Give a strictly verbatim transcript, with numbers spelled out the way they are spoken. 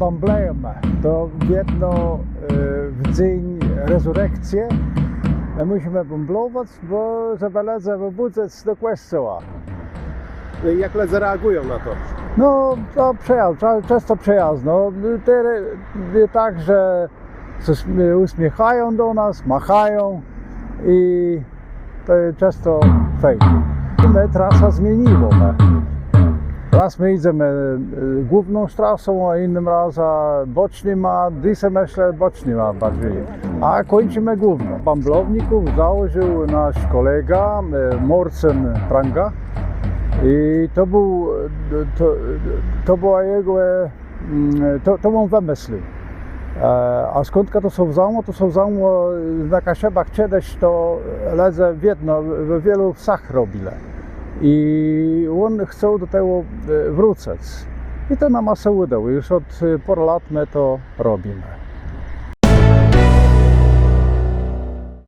Bãblëjemë. To wiedno w dzéń rezurekcje më mùszimë bãblowac, bò żebë lëdzy wëbùdzëc do kòscoła. Jak lëdze reagùją na to? No, to przëjazno, czãsto przëjazno. Terô je tak, że sã ùsmiechają do nas, machają i to je czãsto fejn. I më trasã zmieniwómë. Rôz më jidzemë główną trasą, a jinym razã bòcznyma, dzysô mëszlã bòcznyma barżi. A kùńczimë główną. Bãblowników założił nasz kòlega Môrcën Pranga. I to béł, to bëła jegò to, to òn wëmëslił. A skądka to sã wzãło? To sã wzãło, na Kaszëbach czedës to lëdze wiedno w wielu wsach robilë. I òn chcôł do tegò wrócëc. I to nama sã ùdało. Ju òd pôrã lat më to robimë.